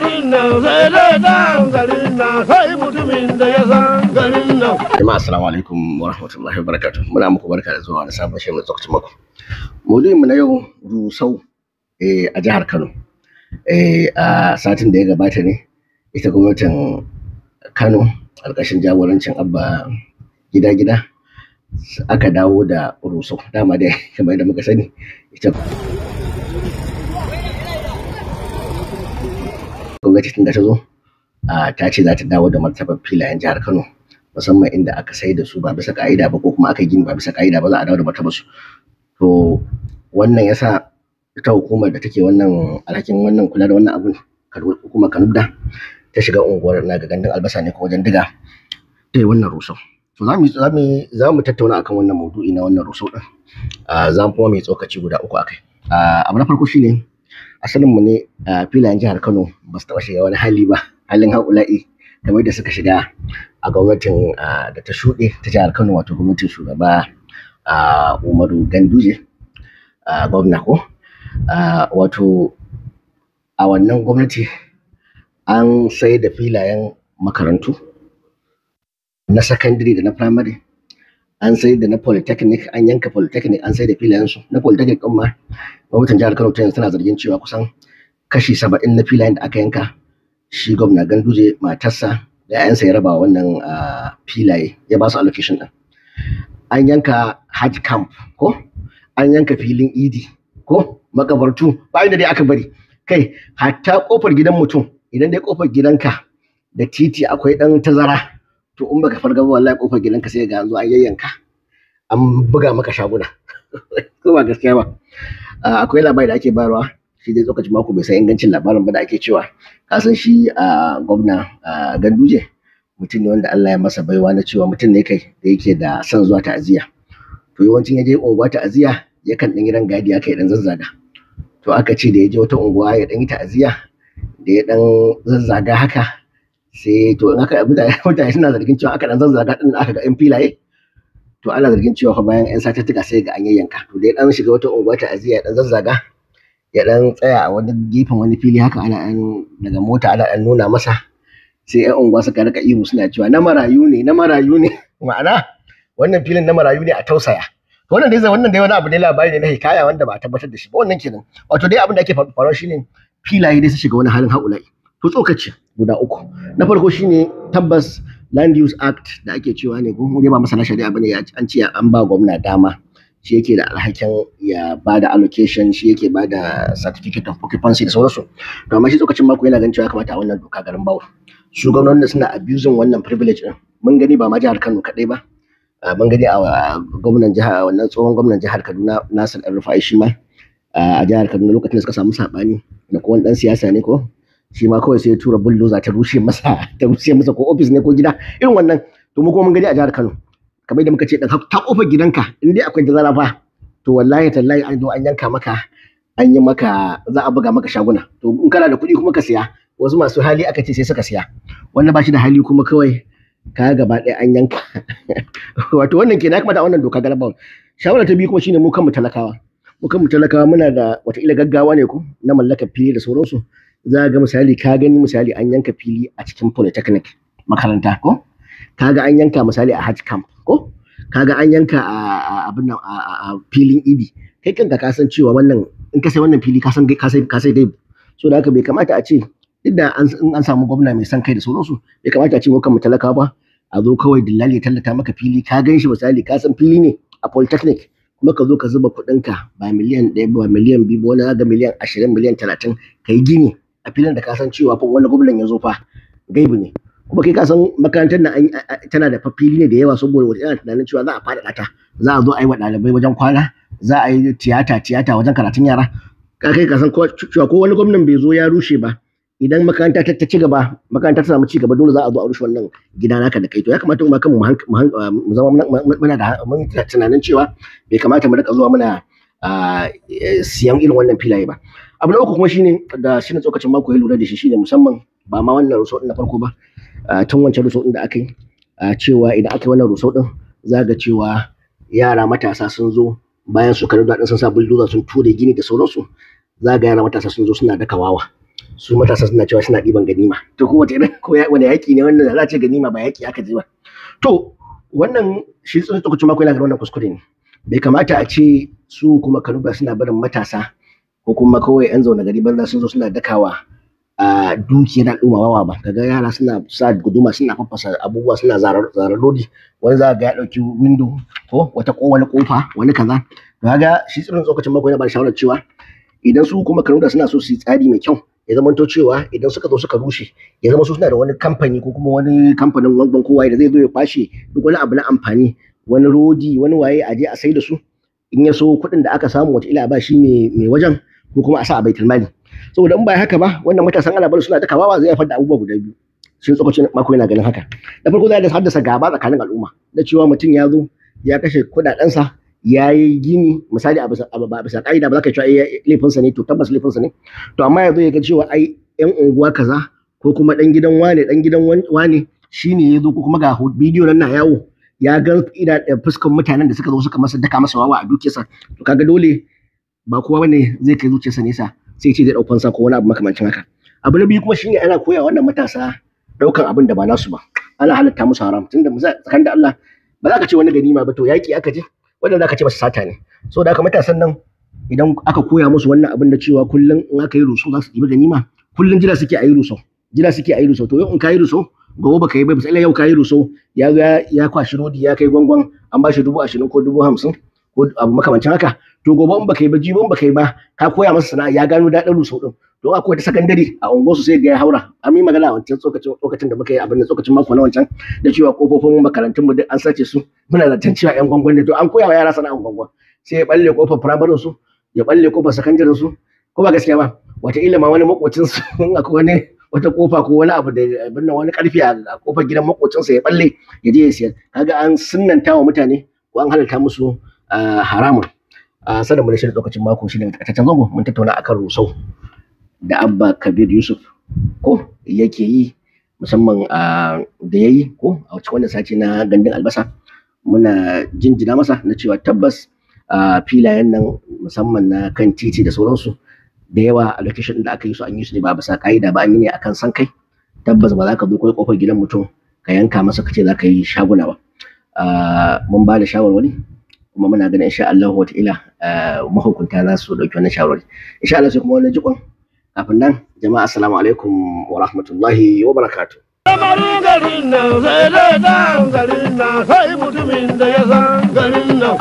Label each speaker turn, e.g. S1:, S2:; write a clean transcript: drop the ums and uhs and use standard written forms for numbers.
S1: Garin nan sai dai dan garin nan, sai mutumin da ya san garin nan.
S2: Jama'a, assalamu alaikum wa rahmatullahi wa barakatuh. Muna muku barka da zuwa wani sabon shirin tsokacin mako. Maudu'in mu na yau, rusau a jihar Kano. A satin da ya gabata ne ita gwamnatin Kano ƙarƙashin jagorancin Abba Gida Gida aka dawo da rusau. Dama dai kamar yadda muka sani, ita gwamnati tun da ta zo ta ce za ta dawo da martabar filayen jihar Kano, musamman inda aka sai da su ba bisa ka'ida ba ko kuma aka gini ba bisa ka'ida ba, za a dawo da martabar su. To wannan yasa ita hukumar da take wannan alhakin wannan kula da wannan abun, hukumar Kanubda, ta shiga unguwar na ga Gandun Albasa ne ko wajen Diga, ta yi wannan rusau. To za mu tattauna akan wannan maudu'i na wannan rusau din. Za mu kuma mai tsokaci guda uku akai. Abu na farko shine asalin mu ne filayen jihar Kano ba su taɓa shiga wani hali ba, halin haula'i, kamar da suka shiga a gwamnatin da ta shuɗe ta jihar Kano, wato gwamnatin shugaba Umaru Ganduje, gwamna ko. Wato a wannan gwamnati an sai da filayen makarantu na secondary da na primary, an sai da na polytechnic, an yanka polytechnic, an sai da filayen su na polytechnic ɗin ma. Gwamnatin jihar Kano ta yanzu tana zargin cewa kusan kashi 70 na filayen da aka yanka, shi gwamna Ganduje, matarsa da 'ya'yansa ya raba wannan filaye, ya ba su allocation ɗin. An yanka Hajj Camp ko an yanka filin Idi ko makabartu, ba inda dai aka bari. Kai, hatta kofar gidan mutum, idan dai kofar gidanka da titi akwai ɗan tazara, to in baka farga ba, wallahi kofar gidanka sai ga an zo an yayyanka, an buga maka shaguna, ko ba gaskiya ba? Akwai labari da ake bayarwa, shi dai tsokacin mako bai san ingancin labarin ba, da ake cewa ka san shi a gwamna Ganduje mutum ne wanda Allah ya masa baiwa na cewa mutum ne kai da yake da son zuwa ta'aziyya. To yawancin ya je unguwa ta'aziyya, yakan ɗan yi rangadi haka, ya ɗan zazzaga. To aka ce da ya je wata unguwa ya ɗan yi ta'aziyya, da ya ɗan zazzaga haka, sai to in aka mutane suna zargin cewa aka ɗan zazzaga ɗin aka ga 'yan filaye, to ana zargin cewa fa bayan 'yan satuttuka sai ga an yayyanka. To da ya ɗan shiga wata unguwa ta'aziyya, ya ɗan zazzaga, ya ɗan tsaya a wani gefen wani fili haka, ana ɗan daga mota ana ɗan nuna masa, sai 'yan unguwa suka rika ihu suna cewa, "Na marayu ne, na marayu ne," ma'ana wannan filin na marayu ne, a tausaya. To wannan dai wani abu ne, labari ne na hikaya wanda ba a tabbatar da shi ba. Wannan kenan. Wato dai abin da ake faruwa shine filaye dai su shiga wani halin haula'i. To tsokaci guda uku. Na farko shine tabbas Land Use Act da ake cewa ne ko, mu dai ba masana shari'a bane, an ce an ba gwamna dama, shi yake da alhakin ya ba da allocation, shi yake ba da certificate of occupancy da sauransu. To amma shi tsokacin mako yana ganin cewa ya kamata a wannan doka garin bawul. Su gwamnonin suna abusing wannan privilege din. Mun gani ba ma jihar Kano kadai ba, mun gani a gwamnan jiha, wannan tsohon gwamnan jihar Kaduna, Nasir El-Rufai, shi ma a jihar Kaduna lokacin da suka samu sabani da ko wani dan siyasa ne ko, shi ma kawai sai ya tura bulldozer ta rushe masa ko office ne ko gida irin wannan. To mu kuma mun gani a jihar Kano, kamar yadda muka ce, dan ta kofar gidanka in dai akwai tazara fa, to wallahi tallahi an zo an yanka maka, an yi maka, za a buga maka shaguna. To in kana da kuɗi kuma ka siya. Wasu masu hali aka ce sai suka siya, wanda ba shi da hali kuma kawai kaya gaba ɗaya an yanka. Wato wannan kenan, ya kamata wannan doka garabawul. Shawara ta biyu kuma shine mu kanmu talakawa muna da wataƙila gaggawa ne ko na mallakar fili da sauransu. Za ga misali, ka gani misali an yanka fili a cikin polytechnic makaranta, ko kaga an yanka misali a Hajj Camp, ko kaga an yanka a abin nan, a filin Idi. Kai kanka ka san cewa wannan in ka sai wannan fili, ka san ka sai gaibu. So da haka bai kamata a ce, duk da an samu gwamna mai son kai da sauransu, bai kamata a ce mu kanmu talakawa ba a zo kawai dillali ya tallata maka fili, ka gan shi misali, ka san fili ne a polytechnic, kuma ka zo ka zuba kuɗinka, ba miliyan 1 ba, miliyan 2 ba, wani ga miliyan 20, miliyan 30, ka yi gini a filin da ka san cewa fa wani gwamnan ya zo fa gaibu ne. Kuma kai ka san makarantar nan tana da fili ne da yawa, saboda wata yana tunanin cewa za a faɗaɗa ta, za a zo a yi wa ɗalibai wajen kwana, za a yi tiyata tiyata wajen karatun yara. Ka kai ka san cewa ko wani gwamnan bai zo ya rushe ba, idan makaranta ta ci gaba, makaranta ta samu ci gaba, dole za a zo a rushe wannan gida naka da kai. To ya kamata mu kanmu mu zama muna da mun tunanin cewa bai kamata mu rika zuwa muna siyan irin wannan filaye ba. Abu na uku kuma shine da shine tsokacin mako ya lura da shi, shine musamman ba ma wannan rusau din na farko ba, tun wancan rusau din da aka yi, cewa idan aka yi wannan rusau din, za ga cewa yara matasa sun zo bayan su karu din sun sa bulldozer sun ture gini da sauransu, za ga yara matasa sun zo suna daka wawa. Su matasa suna cewa suna ɗiban ganima. To ko wace irin ko wani yaƙi ne wannan za a ce ganima, ba yaƙi aka je ba? To wannan shi tsokacin mako yana ganin wannan kuskure ne. Bai kamata a ce su kuma Kano suna barin matasa ko kuma kawai 'yan zaune gari banza sun zo suna dakawa a dukiyar al'umma wawa ba. Kaga yara suna sa guduma suna faffasa abubuwa, suna zarar zarar lodi, wani za ga ya dauki window ko wata ko wani kofa, wani kaza. To kaga shi tsirin tsokacin mako yana ba da shawarar cewa idan su kuma Kano suna so su yi tsari mai kyau, ya zama to cewa idan suka zo suka rushe, ya zama su suna da wani kamfani ko kuma wani kamfanin wangon kowa da zai zo ya kwashe duk wani abu na amfani, wani rodi, wani waye, a je a sai da su. In ya so kuɗin da aka samu, wata ila ba shi mai wajen ko kuma a sa a baitul mali. Saboda in ba haka ba, wannan matasan ana bari suna ta kawawa, zai haifar da abubuwa guda biyu. Shi tsokacin mako yana ganin haka. Da farko zai haddasa gaba tsakanin al'umma, na cewa mutum ya zo ya kashe kuɗaɗensa ya yi gini, misali a bisa ba bisa ƙa'ida ba, za ka cewa laifinsa ne. To tabbas laifinsa ne. To amma ya zo ya ga cewa ai yan unguwa kaza ko kuma ɗan gidan wane, ɗan gidan wane shine ya zo, ko kuma ga bidiyo nan na yawo, ya ga ina fuskan mutanen da suka zo suka masa daka masa wawa a dukiyarsa. To kaga dole ba kowa bane zai kai zuciyarsa nesa sai ce zai ɗau fansa ko wani abu makamancin haka. Abu na biyu kuma shine ana koya wannan matasa ɗaukan abin da ba nasu ba, ana halatta musu haram. Tunda tsakanin da Allah ba za ka ce wani ganima ba, to yaƙi aka je? Wannan za ka ce masa sata ne. Saboda haka matasan nan idan aka koya musu wannan abin da cewa kullum in aka yi ruso za su ɗibi ganima, kullum jira suke a yi ruso, jira suke a yi ruso. To yau in ka yi ruso, gobe baka yi ba, misali yau ka yi ruso, ya zo ya kwashi rodi ya kai gwangwan, an ba shi 20,000 ko 50,000 ko abu makamancin haka. To gobe in baka yi ba, jibi in baka yi ba, ka koya masa sana'a, ya gano daɗin rusau din. To akwai wata sakandare a unguwarsu, sai ga ya haura. An yi magana a wancan tsokacin da muka yi abin da tsokacin mako na wancan da cewa kofofin makarantun mu duk an sace su, muna zaton cewa yan gwangwan ne. To an koya wa yara sana'an gwangwan, sai ya balle kofar firamarin su, ya balle kofar sakandaren su, ko ba gaskiya ba? Wataƙila ma wani makocin su, in akwai wani wata kofa ko wani abu da abin nan, wani karfi a kofar gidan makocinsa, ya balle ya je ya siyar. Kaga an sunnanta wa mutane ko an halalta musu haramun. Sanin mu da shirin lokacin mako shine takaitaccen zango, mun tattauna akan rusau da Abba Kabir Yusuf ko yake yi, musamman da yayi ko a cikin wannan sati na gandun albasa. Muna jinjina masa na cewa tabbas filayen nan, musamman na kan titi da sauransu, da yawa a location da aka yi su, an yi su ne ba bisa ka'ida ba, an yi ne akan san kai. Tabbas ba za ka zo kai kofar gidan mutum ka yanka masa ka ce za ka yi shaguna ba. Mun ba da shawarwari kuma muna ganin insha Allah wataƙila mahukunta za su ɗauki wannan shawarwari insha Allah. Sai kuma wani jikon. Kafin nan jama'a, assalamu alaikum wa rahmatullahi wa barakatuh.
S1: Lamarin garin nan sai dai dan garin nan, sai mutumin da ya san garin nan.